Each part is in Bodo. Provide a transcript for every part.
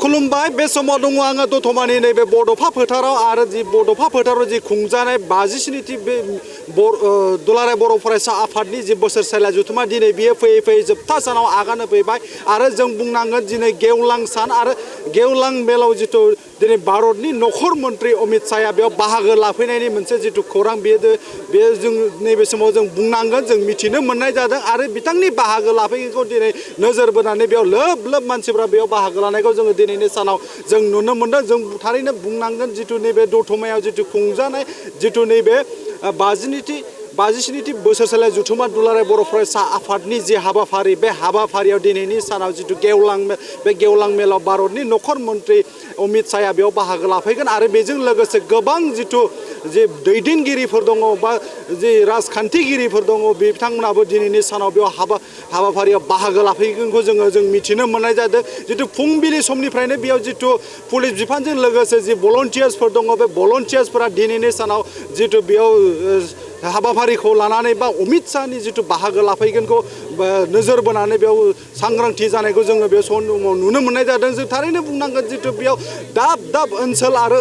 खुलुमबाय बे समाव दङ आङो दतमानि नैबे बड'फा फोथाराव आरो जि बड'फा फोथाराव जि खुंजानाय 57थि बे दुलाराय बर' फरायसा आफादनि जि बोसोरसालिया जथुमा दिनै बियो फैयै फैयै जोबथा सानाव आगान होफैबाय आरो जों बुंनांगोन दिनै गेवलां सान आरो गेवलां मेलाव जिथु दिनै भारतनि नखर मन्त्रि अमित शाहया बेयाव बाहागो लाफैनायनि मोनसे जिथु खौरां बेयो जों नैबे समाव जों बुंनांगोन जों मिथिनो मोननाय जादों आरो बिथांनि बाहागो लाफैनायखौ दिनै नोजोर बोनानै बेयाव लोब लोब मानसिफ्रा बेयाव बाहागो लानायखौ जोङो दिनैनि सानाव जों नुनो मोनदों जों थारैनो बुंनांगोन जिथु नैबे दतमायाव जिथु खुंजानाय जिथु नैबे 57थि बोसोरसालिया जथुमा दुलाराय बर' फरायसा आफादनि जि हाबाफारि बे हाबाफारियाव दिनैनि सानाव जिथु गेवलां मेलाव भारतनि नखर मन्त्रि अमित शाहया बेयाव बाहागो लाफैगोन आरो बेजों लोगोसे गोबां जिथु जे दैदेनगिरिफोर दङ बा जे राजखान्थिगिरिफोर दङ बिथांमोनाबो दिनैनि सानाव बेयाव हाबाफारियाव बाहागो लाफैगोनखौ जों मिथिनो मोननाय जादों जिथु फुंबिलि समनिफ्रायनो बेयाव जिथु पुलिस बिफानजों लोगोसे जि भलन्टियार्सफोर दङ बे भलन्टियार्सफोरा दिनैनि सानाव जिथु बेयाव हाबाफारिखौ लानानै बा अमित शाहनि जिथु बाहागो लाफैगोनखौ नोजोर बोनानै बेयाव सांग्रांथि जानायखौ जोङो बे समाव नुनो मोननाय जादों जों थारैनो बुंनांगोन जिथु बेयाव दाब ओनसोल आरो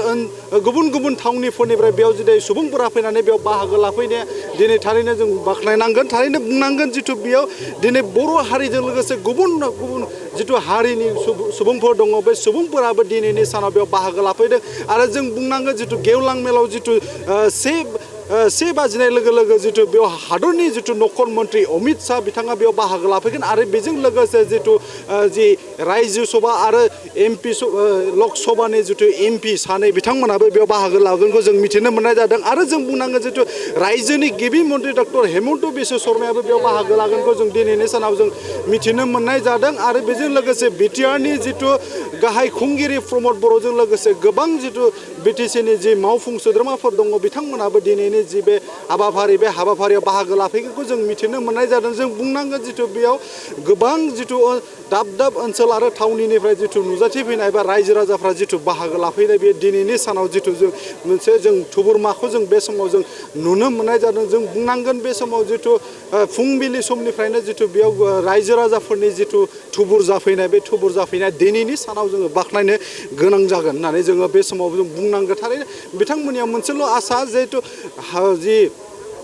गुबुन गुबुन थावनिफोरनिफ्राय बेयाव जुदि सुबुंफोरा फैनानै बेयाव बाहागो लाफैनाया दिनै थारैनो जों बाख्नायनांगोन थारैनो बुंनांगोन जिथु बेयाव दिनै बर' हारिजों लोगोसे गुबुन जिथु हारिनि सुबुंफोर दङ बे सुबुंफोराबो दिनैनि सानाव बेयाव बाहागो लाफैदों आरो जों बुंनांगोन जिथु गेवलां मेलाव जिथु से बाजिनाय लोगो लोगो जिथु बेयाव हादरनि जिथु नखर मन्त्रि अमित शाह बिथाङा बेयाव बाहागो लाफैगोन आरो बेजों लोगोसे जिथु जि रायजो सभा आरो एमपि लक सभानि जिथु एमपि सानै बिथांमोनाबो बेयाव बाहागो लागोनखौ जों मिथिनो मोननाय जादों आरो जों बुंनांगोन जिथु रायजोनि गिबि मन्त्रि डक्टर हेमन्त बिश्व शर्मायाबो बेयाव बाहागो लागोनखौ जों दिनैनि सानाव जों मिथिनो मोननाय जादों आरो बेजों लोगोसे बिटिआरनि जिथु गाहाय खुंगिरि प्रमद बर'जों लोगोसे गोबां जिथु बिटिसिनि जि मावफुं सोद्रोमाफोर दङ बिथांमोनाबो दिनैनि जि बे हाबाफारियाव बाहागो लाफैगोनखौ जों मिथिनो मोननाय जादों जों बुंनांगोन जिथु बेयाव गोबां जिथु दाब ओनसोल आरो थावनिनिफ्राय जिथु नुजाथिफैनाय बा रायजो राजाफ्रा जिथु बाहागो लाफैनाय बे दिनैनि सानाव जिथु जों थुबुरमाखौ जों बे समाव जों नुनो मोननाय जादों जों बुंनांगोन बे समाव जिथु फुंबिलि समनिफ्रायनो जिथु बेयाव रायजो राजाफोरनि जिथु थुबुर जाफैनाय दिनैनि सानाव जोङो बाख्नायनो गोनां जागोन होननानै जोङो बे समाव जों बुंनांगोन थारैनो बिथांमोननिया मोनसेल' आसा जिहेथु जि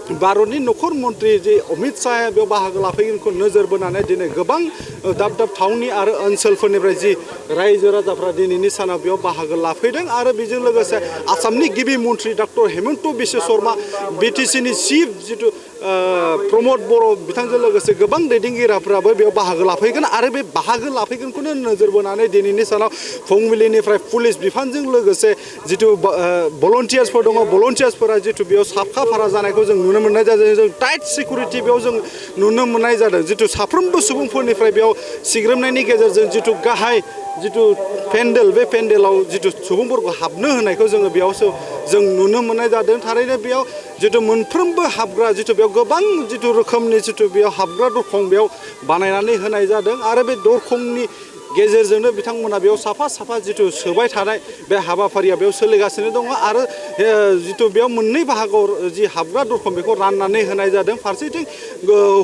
भारतनि नखर मन्त्रि जि अमित शाहया बेयाव बाहागो लाफैगोनखौ नोजोर बोनानै दिनै गोबां दाब थावनि आरो ओनसोलफोरनिफ्राय जि रायजो राजाफ्रा दिनैनि सानाव बेयाव बाहागो लाफैदों आरो बेजों लोगोसे आसामनि गिबि मन्त्रि डक्टर हेमन्त बिश्व शर्मा बिटिसिनि चिफ जिथु प्रमद बर' बिथांजों लोगोसे गोबां दैदेनगिरिफोराबो बेयाव बाहागो लाफैगोन आरो बे बाहागो लाफैगोनखौनो नोजोर बोनानै दिनैनि सानाव फुंबिलिनिफ्राय पुलिस बिफानजों लोगोसे जिथु भलन्टियार्सफोर दङ भलन्टियार्सफोरा जिथु बेयाव साखा फारा जानायखौ जों नुनो मोननाय जादों जों टाइट सिकिउरिटि बेयाव जों नुनो मोननाय जादों जिथु साफ्रोमबो सुबुंफोरनिफ्राय बेयाव सिग्रोमनायनि गेजेरजों जिथु गाहाय जिथु पेन्डेल बे पेन्डेलाव जिथु सुबुंफोरखौ हाबनो होनायखौ जोङो बेयावसो जों नुनो मोननाय जादों थारैनो बेयाव जिथु मोनफ्रोमबो हाबग्रा जिथु बेयाव गोबां जिथु रोखोमनि जिथु बेयाव हाबग्रा दरखं बेयाव बानायनानै होनाय जादों आरो बे दरखंनि गेजेरजोंनो बिथांमोना बेयाव साफा जिथु सोबाय थानाय बे हाबाफारिया बेयाव सोलिगासिनो दङ आरो जिथु बेयाव मोननै बाहागोआव जि हाबग्रा दरखं बेखौ राननानै होनाय जादों फारसेथिं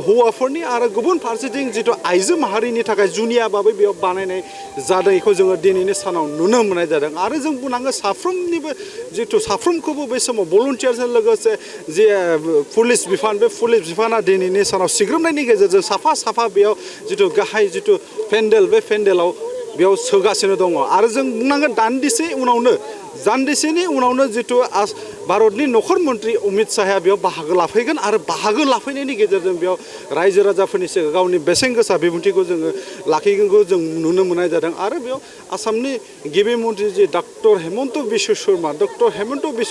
हौवाफोरनि आरो गुबुन फारसेथिं जिथु आइजो माहारिनि थाखाय जुनियाबाबो बेयाव बानायनाय जादोंखौ जोङो दिनैनि सानाव नुनो मोननाय जादों आरो जों बुंनांगोन साफ्रोमखौबो बे समाव भलन्टियार्सजों लोगोसे जे पुलिस बिफाना दिनैनि सानाव सिग्रोमनायनि गेजेरजों साफा बेयाव जिथु गाहाय जिथु पेन्डेल बे पेन्डेलाव बेयाव सोगासिनो दङ आरो जों बुंनांगोन दान्दिसेनि उनावनो जिथु भारतनि नखर मन्त्रि अमित शाहया बेयाव बाहागो लाफैगोन आरो बाहागो लाफैनायनि गेजेरजों बेयाव रायजो राजाफोरनि सिगाङाव गावनि बेसेन गोसा बिबुंथिखौ जोङो लाखिगोनखौ जों नुनो मोननाय जादों आरो बेयाव आसामनि गिबि मन्त्रि जि डक्टर हेमन्त बिश्व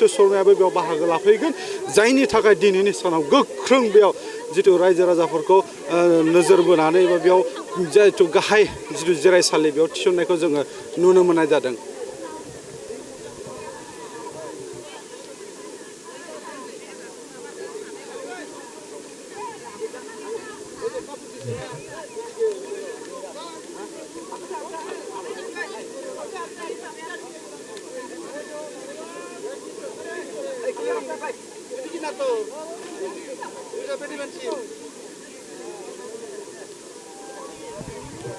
शर्मायाबो बेयाव बाहागो लाफैगोन जायनि थाखाय दिनैनि सानाव गोख्रों बेयाव जिथु रायजो राजाफोरखौ नोजोर बोनानै बा बेयाव जिथु गाहाय जिथु जिरायसालि बेयाव थिसननायखौ जोङो नुनो मोननाय जादों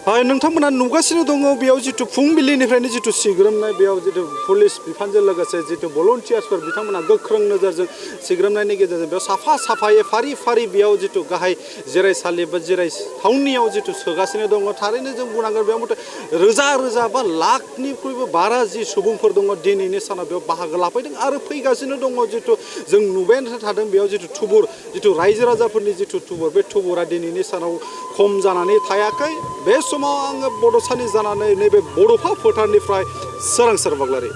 नोंथांमोना नुगासिनो दङ बेयाव जिथु फुंबिलिनिफ्रायनो जिथु सिग्रोमनाय बेयाव जिथु पुलिस बिफानजों लोगोसे जिथु भलन्टियार्सफोर बिथांमोना गोख्रों नोजोरजों सिग्रोमनायनि गेजेरजों बेयाव साफायै फारि फारि बेयाव जिथु गाहाय जिरायसालि बा जिरायथावनियाव जिथु सोगासिनो दङ थारैनो जों बुंनांगोन बेयाव मथे रोजा बा लाखनिख्रुइबो बारा जि सुबुंफोर दङ दिनैनि सानाव बेयाव बाहागो लाफैदों आरो फैगासिनो दङ जिथु जों नुबाय थादों बेयाव जिथु थुबुर जिथु रायजो राजाफोरनि जिथु थुबुर बे थुबुरा दिनैनि सानाव खम जानानै थायाखै बे समाव आङो बड'सानि जानानै नैबे बड'फा फोथारनिफ्राय सोरांसार बाग्लारि।